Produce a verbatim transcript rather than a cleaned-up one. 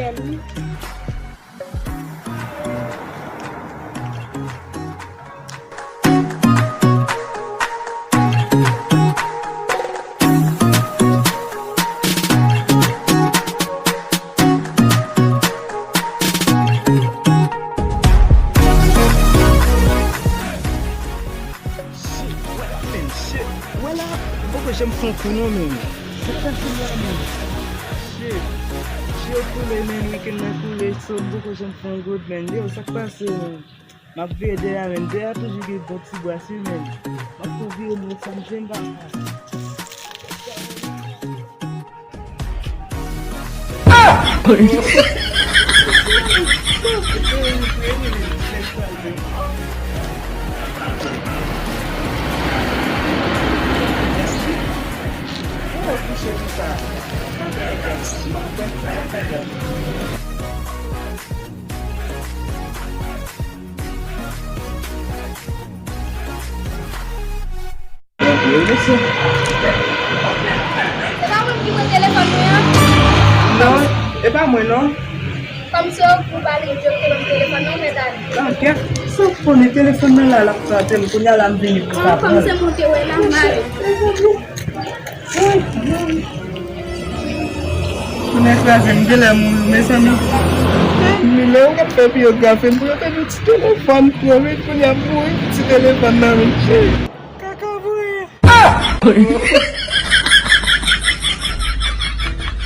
Shit, what, man, shit. Wè la, m poko janm fè yon kou non, men. Sa k pase la, men? Shit. Shit, koule, men, weekend nan koule, so m poko janm fè yon goud, men. Yo, sa k pase, men? M ap veye dèyè a, men. Dèyè a toujou gen bon ti bras, wi, men. M ap tou veye, men, sa m jwenn pa. Wi, mesye. Se pa mwen ki pran telefòn mwen an? Non, e pa mwen non. Kòmsi w pale, yo te ban m telefòn nan, mèt ale. Nan kèk, sa w konnen telefòn nan la, l ap tande m, kounye a la m vini pou m pa pran l. Kòm se mwen te wè la, m ale. Kounye a kraze m, genlè mouri, mezanmi. Milè, ou ap fè byografi m pou yo te di ti telefòn, pran, men kounye a m mouri pou ti telefòn nan, men. Kaka vre.